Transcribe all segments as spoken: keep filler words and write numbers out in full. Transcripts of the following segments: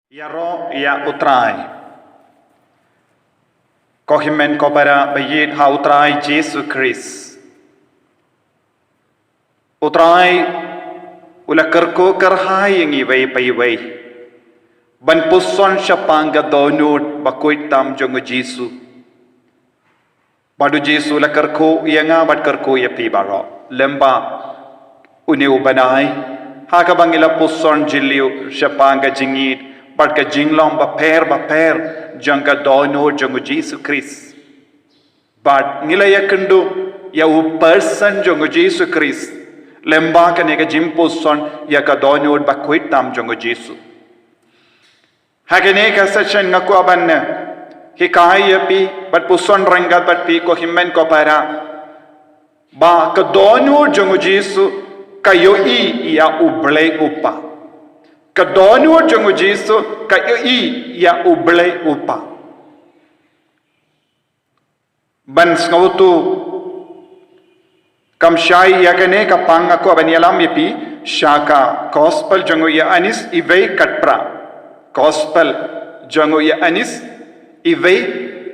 Ïaroh ïa U Trai. Ko hynmen ko para ba ïeit ha U Trai Jisu Khrist. U Trai u la kyrkhu kyrhai ïa ngi iwei pa iwei ban puson shaphang ka dohnud bakhuid tam jong U Jisu. Bad U Jisu u la kyrkhu ïa nga bad kyrkhu ïa phi baroh. Lem bad une u bnai, ha kaba ngi la puson jylliew shaphang ka jingïeit bad ka jinglong bapher bapher jong ka dohnud jong U Jisu Khrist. Bad ngi la ïakynduh ïa u person jong U Jisu Khrist. Lem bad kane ka jingpuson ïa ka dohnud bakhuid tam jong U Jisu. Ha kane ka session nga kwah ban, eh, hikai ïa phi bad puson ryngkat bad phi ko hynmen ko para, ba ka dohnud jong U Jisu ka ïohi ïa U Blei U Kpa. Ka dohnud jong U Jisu ka ïohi ïa U Blei U Kpa. Ban sngewthuh kam shai ïa kane ka pang, nga kwah ban ïalam ïa phi sha ka Gospel jong u Ïoannis iwei khatphra. Gospel jong u Ïoannis iwei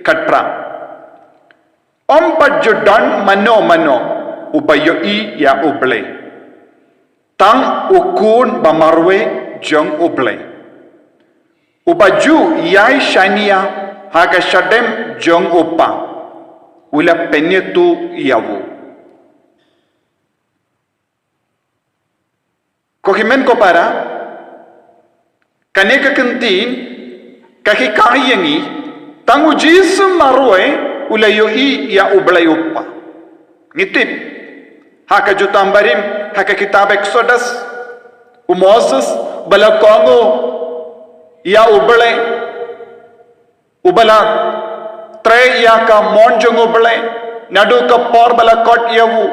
khatphra. Ym pat ju don mano mano uba ïohi ïa U Blei, tang U Khun ba marwei jong U Blei, uba ju ïai shaniah ha ka shadem jong U Kpa, u la pynithuh ïa u. Ko hynmen ko para, kane ka ktien ka hikai ïa ngi, tang U Jisu marwei u la ïohi ïa U Blei U Kpa. Ngi tip ha ka Jutang Barim, ha ka kitab Exodus, u Moses ba la kohnguh ïa U Blei, uba la trei ïa ka mon jong U Blei, naduh ka por ba la khot ïa u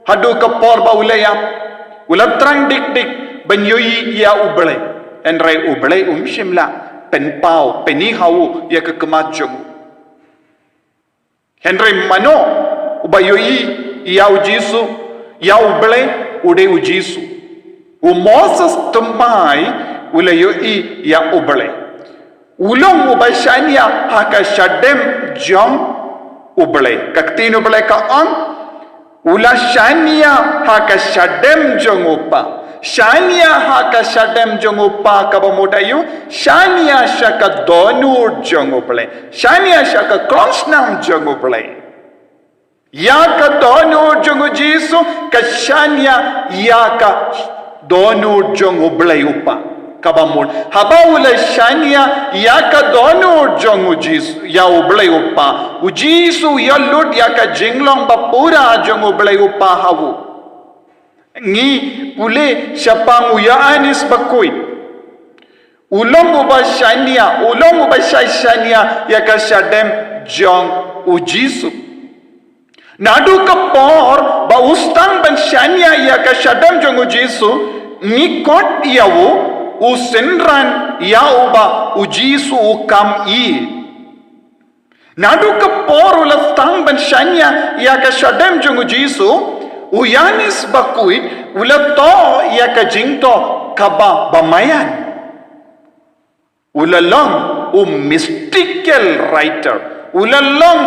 haduh ka por ba u la ïap, u la thrang dik dik ban ïohi ïa U Blei. Hynrei U Blei um shym la pynpaw, pyni ha u ïa ka khmat jong u. Hynrei mano uba ïohi ïa U Jisu, ïa U Blei, u dei U Jisu. U Moses thymmai u la ïohi ïa U Blei. U long uba shaniah ha ka shadem jong U Blei. Ka ktien U Blei ka ong, u la shaniah ha ka shadem jong U Kpa. Shaniah ha ka shadem jong U Kpa kaba mut aïu? Shaniah sha ka dohnud jong U Blei. Shaniah sha ka klongsnam jong U Blei. Ïa ka dohnud jong U Jisu ka shaniah ïa ka dohnud jong U Blei U Kpa. Kaba mut, haba u la shaniah ïa ka dohnud jong U Jisu, ïa U Blei U Kpa, U Jisu u ïalut ïa ka jinglong bapura jong U Blei U Kpa ha u. Ngi pule shaphang u Ïoannis Bakhuid. U long uba shaniah, u long uba shai shaniah ïa ka shadem jong U Jisu. Naduh ka por ba u sdang ban shaniah ïa ka shadem jong U Jisu, ngi khot ïa u, u synran ïa uba U Jisu u kam ïeit. Naduh ka por u la sdang ban shaniah ïa ka shadem jong U Jisu, u Ïoannis Bakhuid u la thoh ïa ka jingthoh kaba bamaian. U la long u mystical writer. U la long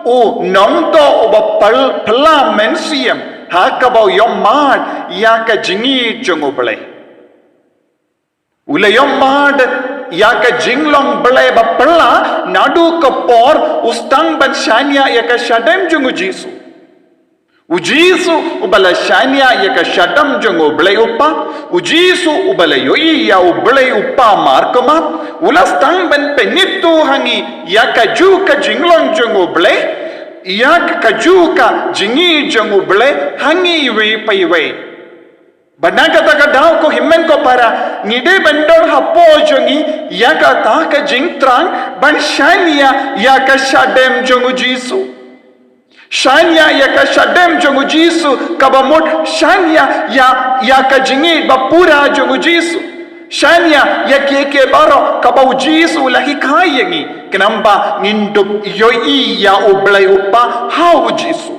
u nongthoh uba phylla, phylla mynsiem ha kaba u ïohmad ïa ka jingïeit jong U Blei. U la ïohmad ïa ka jinglong Blei baphylla naduh ka por u sdang ban shaniah ïa ka shadem jong U Jisu. U Jisu uba la shaniah ïa ka shadem jong U Blei U Kpa, U Jisu uba la ïohi ïa U Blei U Kpa markhmat, u la sdang ban pynithuh ha ngi ïa kajuh ka jinglong jong U Blei, ïa kajuh ka jingïeit jong U Blei ha ngi iwei pa iwei. Bad na kata ka daw, ko hynmen ko para, ngi dei ban don hapoh jong ngi ïa kata ka jingthrang ban shaniah ïa ka shadem jong U Jisu. Shaniah ïa ka shadem jong U Jisu kaba mut shaniah ïa, ïa ka jingïeit bapura jong U Jisu. Shaniah ïa kiei kiei baroh kaba U Jisu u la hikai ïa ngi, khnang ba ngin dup ïohi ïa U Blei U Kpa ha U Jisu.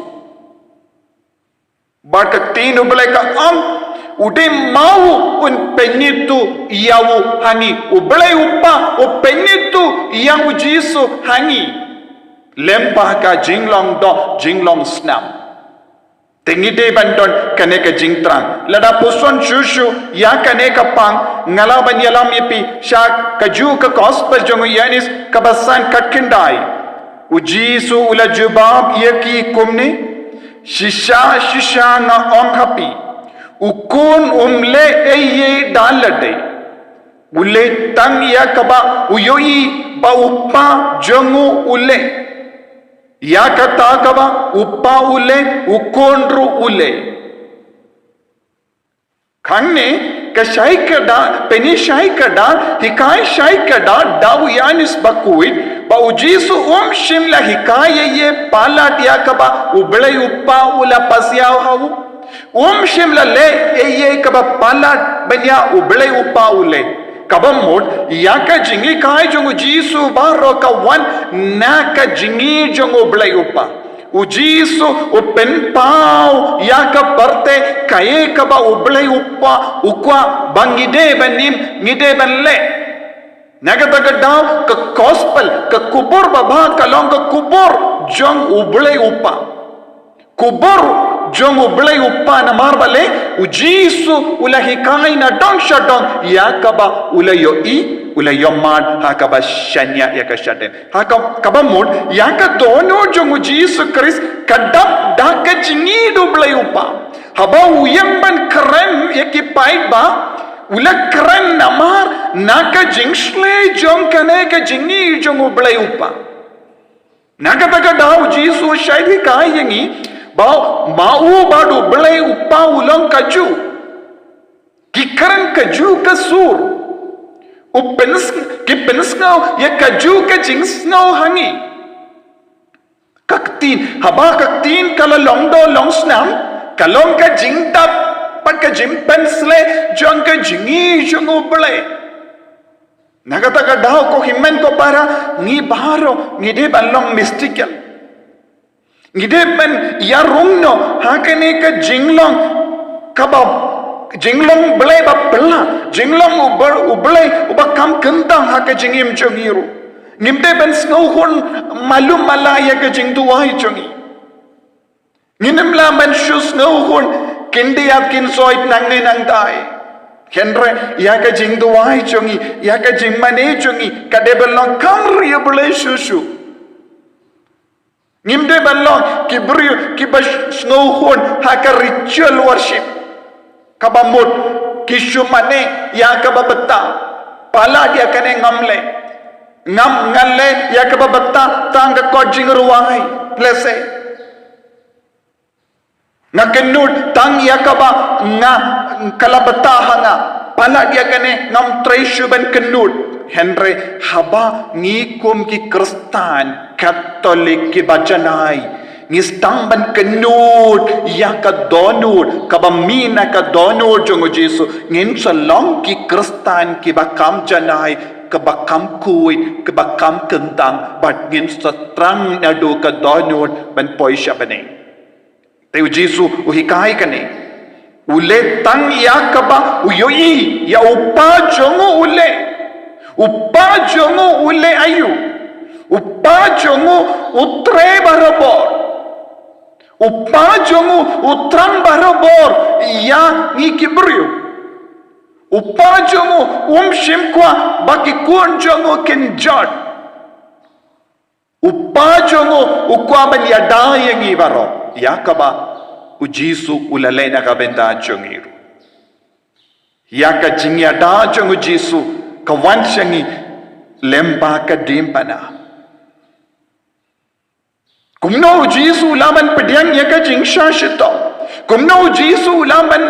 Bad ka ktien U Blei ka ong, U dei ma u un pynithuh ïa u ha ngi. U Blei u Kpa u pynithuh ïa u Jisu ha ngi. Lem bad ka jinglong doh, jinglong snam. Te ngi dei ban don kane ka jingthrang. Lada pyrshang shuh shuh ïa kane ka pang, nga lah ban ïalam ïa phi sha kajuh ka gospel jong u Ïoannis kaba san, khatkhyndai. U Jisu u la jubab ïa ki kumne, shisha shisha nga ong ha phi, u khun um leh ei ei da lade. U leh tang ïa kaba u ïohi ba u kpa jong u u leh. Ïa kata kaba u kpa u leh, u khun ruh u leh. Hangne ka shai kyrdan, pyni shai kyrdan, hikai shai kyrdan da u Ïoannis Bakhuid ba u Jisu um shym la hikai ei ei palat ïa kaba u Blei u Kpa u la pasiaw ha u. Um shym la leh ei ei kaba palat ban ïa u Blei u Kpa u leh. Kaba mut ïa ka jinghikai jong u Jisu baroh ka wan na ka jingim jong u Blei u Kpa. U Jisu u pynpaw ïa ka pyrthei kaei kaba u Blei u Kpa u kwah ba ngi dei ban im, ngi dei ban leh. Na kata ka daw ka gospel, ka khubor babha ka long ka khubor jong u Blei u Kpa. Khubor jong u Blei u Kpa namar balei? U Jisu u la hikai nadong shadong ïa kaba u la ïohi, u la ïohmad ha kaba shaniah ïa ka shadem. Ha ka, kaba mut ïa ka dohnud jong u Jisu Khrist ka dap da ka jingïeit u Blei u Kpa. Haba u ïeng ban kren ïa ki paidbah, u la kren namar na ka jingshlei jong kane ka jingïeit jong u Blei u Kpa. Na kata ka daw u Jisu u shait hikai ïa ngi ba ma u bad u Blei u Kpa u long kajuh. Ki kren kajuh ka sur. U pyns-, ki pynsngew ïa kajuh ka jingsngew ha ngi. Ka ktien, haba ka ktien ka la long doh long snam, ka long ka jingdap bad ka jingpynsleh jong ka jingïeit jong u Blei. Na kata ka daw ko hynmen ko para, ngi baroh ngi dei ban long mystical. Ngi dei ban ïarung noh ha kane ka jinglong kaba, jinglong Blei ba phylla, jinglong u Ble-, u Blei uba kham khyntang ha ka jingim jong ngi ruh. Ngim dei ban sngewhun malu mala ïa ka jingduwai jong ngi. Ngim lah ban shu sngewhun khyndiat khynsoit nangne nangtai. Hynrei ïa ka jingduwai jong ngi, ïa ka jingmane jong ngi ka dei ban long kham riewblei shuh shuh. Ngim dei ban long ki briew kiba sngewhun ha ka ritual worship. Kaba mut ki shu mane ïa kaba btah. Palat ïa kane ngam leh. Ngam, ngan leh ïa kaba btah tang ka kot jingrwai. Blessed. Nga kynnud tang ïa kaba nga, ka la btah ha nga. Palat ïa kane ngam trei shuh ban kynnud. Hynrei haba ngi kum ki Khristan Katholik kiba janai, ngi sdang ban kynnud ïa ka dohnud kaba mih na ka dohnud jong u Jisu, ngin sa long ki Khristan kiba kham janai, kiba kham khuid, kiba kham khyntang, bad ngin sa thrang naduh ka dohnud ban poi sha bneng. Te u Jisu u hikai kane. U leh tang ïa kaba u ïohi, ïa u Kpa jong u u leh. U Kpa jong u u leh aïu? U Kpa jong u u trei barabor. U Kpa jong u u thrang barabor ïa ngi ki briew. U Kpa jong u um shym kwah ba ki khun jong u kin jot. U Kpa jong u u kwah ban ïada ïa ngi baroh. Ïa kaba u Jisu u la leh na ka bynta jong ngi ruh. Ïa ka jingïada jong u Jisu ka wan sha ngi lem bad ka diengphna. Kumno u Jisu u lah ban pdiang ïa ka jingshah shitom? Kumno u Jisu u lah ban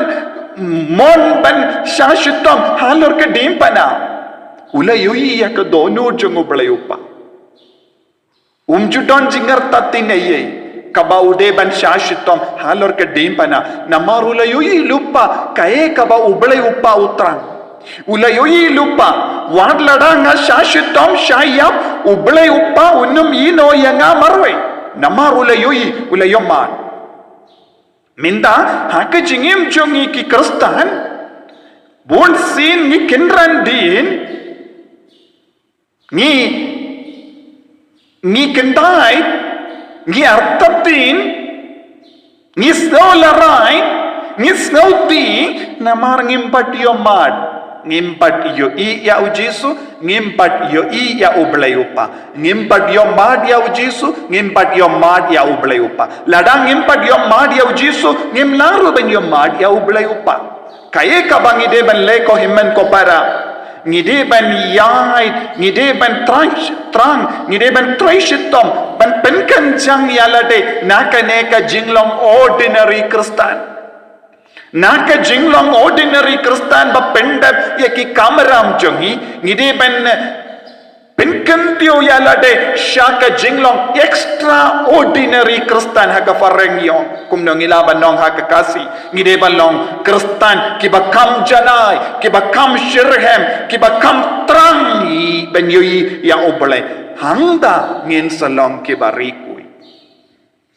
mon ban shah shitom halor ka diengphna? U la ïohi ïa ka dohnud jong u Blei u Kpa. Um ju don jingïarap tang ei ei kaba u dei ban shah shitom halor ka diengphna, namar u la ïohi lypa kaei kaba u Blei u Kpa u thrang. U la ïohi lypa, wat lada nga shah shitom shah ïap, u Blei u Kpa un ym ïehnoh ïa nga marwei. Namar u la ïohi, u la ïohmad. Mynta ha ka jingim jong ngi ki Khristan, bun sien ngi kynran dien, ngi, ngi kyntait, ngi artatien, ngi sngew larai, ngi sngew ti, namar ngim pat ïohmad, ngim pat ïohi ïa u Jisu, ngim pat ïohi ïa u Blei u Kpa. Ngim pat ïohmad ïa u Jisu, ngim pat ïohmad ïa u Blei u Kpa. Lada ngim pat ïohmad ïa u Jisu, ngim lah ruh ban ïohmad ïa u Blei u Kpa. Kaei kaba ngi dei ban leh ko hynmen ko para? Ngi dei ban ïaid, ngi dei ban thrang, thrang, ngi dei ban trei shitom ban pynkynjang ïa lade na kane ka jinglong ordinary Khristan. Na ka jinglong ordinary Khristan ba pyndep ïa ki kamram jong ngi, ngi dei ban pynkyntiew ïa lade sha ka jinglong extraordinary Khristan ha ka phareng ïong. Kumno ngi lah ban ong ha ka Khasi, ngi dei ban long Khristan kiba kham janai, kiba kham shitrhem, kiba kham thrang ïa ban ïohi ïa u Blei. Hangta ngin sa long kiba ri khuid.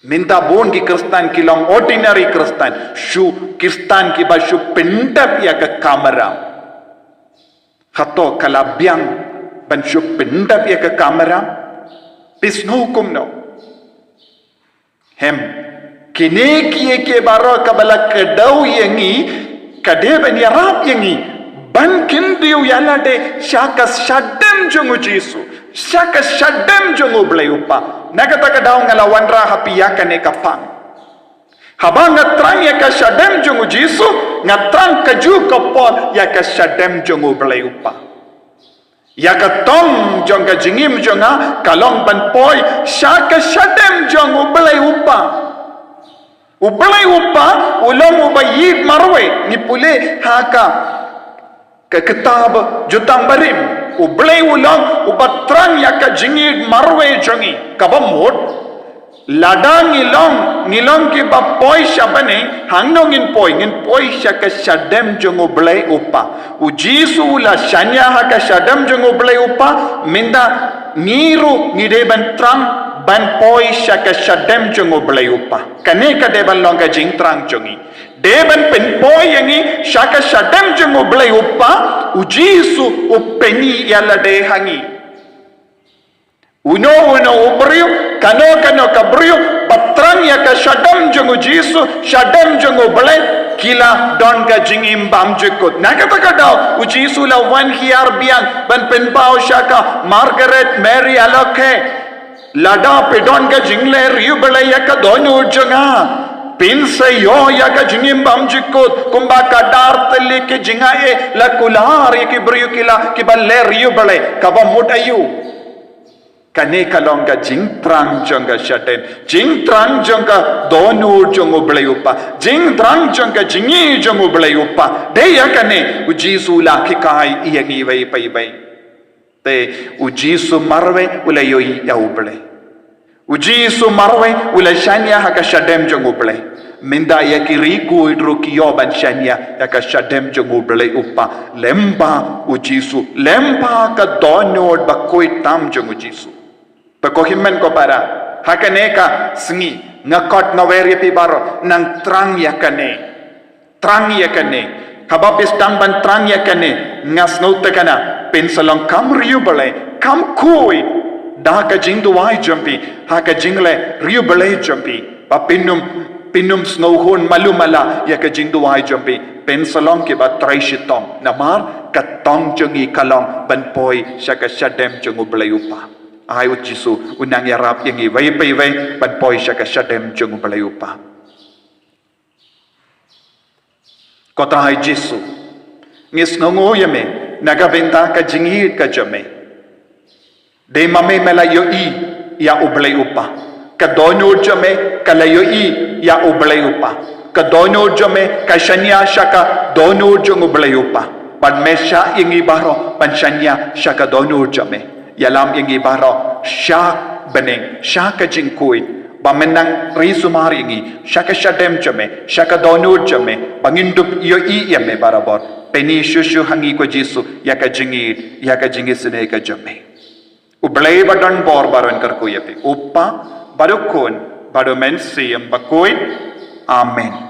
Mynta bun ki Khristan ki long ordinary Khristan, shu Khristan kiba shu pyndep ïa ka kamram. Hato ka la biang ban shu pyndep ïa ka kamram? Phi sngew kumno? Em, kine kiei kiei baroh kaba la kdew ïa ngi, ka dei ban ïarap ïa ngi ban kyntiew ïa lade sha ka shadem jong u Jisu, sha ka shadem jong u Blei u Kpa. Na kata ka daw nga la wanrah ha phi ïa kane ka phang. Haba nga thrang ïa ka shadem jong u Jisu, nga thrang kajuh ka por ïa ka shadem jong u Blei u Kpa. Ïa ka tong jong ka jingim jong nga ka long ban poi sha ka shadem jong u Blei u Kpa. U Blei u Kpa u long uba ïeit marwei, ngi pule ha ka, ka kitab Jutang Barim. U Blei u long uba thrang ïa ka jingïeit marwei jong ngi. Kaba mut, lada ngi long, ngi long kiba poi sha bneng, hangno ngin poi? Ngin poi sha ka shadem jong u Blei u Kpa. U Jisu u la shaniah ha ka shadem jong u Blei u Kpa, mynta ngi ruh ngi dei ban thrang ban poi sha ka shadem jong u Blei u Kpa. Kane ka dei ban long ka jingthrang jong ngi. Dei ban pynpoi ïa ngi sha ka shadem jong u Blei u Kpa, u Jisu u pyni ïa lade ha ngi. Uno uno u briew, kano kano ka briew ba thrang ïa ka shadem jong u Jisu, shadem jong u Blei, ki la don ka jingim bymjukut. Na kata ka daw u Jisu la wan hiar biang ban pynpaw sha ka Margaret, Mary, Aloke. Lada phi don ka jingleh riewblei ïa ka dohnud jong nga, phin sa ïoh ïa ka jingim bymjukut. Kumba ka dar tylli ki jingaiei la kular ïa ki briew ki la, kiba leh riewblei, kaba mut aïu? Kane ka long ka jingthrang jong ka shadem, jingthrang jong ka dohnud jong u Blei u Kpa, jingthrang jong ka jingïeit jong u Blei u Kpa. Dei ïa kane u Jisu u la hikai ïa ngi iwei pa iwei. Te u Jisu marwei u la ïohi ïa u Blei. U Jisu marwei u la shaniah ha ka shadem jong u Blei. Mynta ïa ki ri khuid ruh ki ïoh ban shaniah ïa ka shadem jong u Blei u Kpa, lyngba u Jisu, lyngba ka dohnud bakhuid tam jong u Jisu. Te ko hynmen ko para, ha kane ka sngi nga khot nga wer ïa phi baroh, nang thrang ïa kane. Thrang ïa kane. Haba phi sdang ban thrang ïa kane, nga sngewthuh kane, phin sa long kham riewblei, kham khuid da ka jingduwai jong phi, ha ka jingleh riewblei jong phi. Ba phin ym, phin ym sngewhun malu mala ïa ka jingduwai jong phi, phin sa long kiba trei shitom. Namar ka tong jong ngi ka long ban poi sha ka shadem jong u Blei u Kpa. Ai u Jisu u nang ïarap ïa ngi iwei pa iwei ban poi sha ka shadem jong u Blei u Kpa. Ko Trai Jisu, ngi sngewnguh ïa me na ka bynta ka jingïeit ka jong me. Dei ma me me la ïohi ïa u Blei u Kpa. Ka dohnud jong me ka la ïohi ïa u Blei u Kpa. Ka dohnud jong me ka shaniah sha ka dohnud jong u Blei u Kpa. Bad me shah ïa ngi baroh ban shaniah sha ka dohnud jong me. Ïalam ïa ngi baroh sha bneng, sha ka jingkhuid, ba men nang ri sumar ïa ngi sha ka shadem jong me, sha ka dohnud jong me, ba ngin dup ïohi ïa me barabor. Pyni shuh shuh ha ngi ko Jisu ïa ka jingïeit, ïa ka jingisynei ka jong me. U Blei ba don bor baroh un kyrkhu ïa phi, u Kpa bad u Khun bad u Mynsiem Bakhuid. Amen.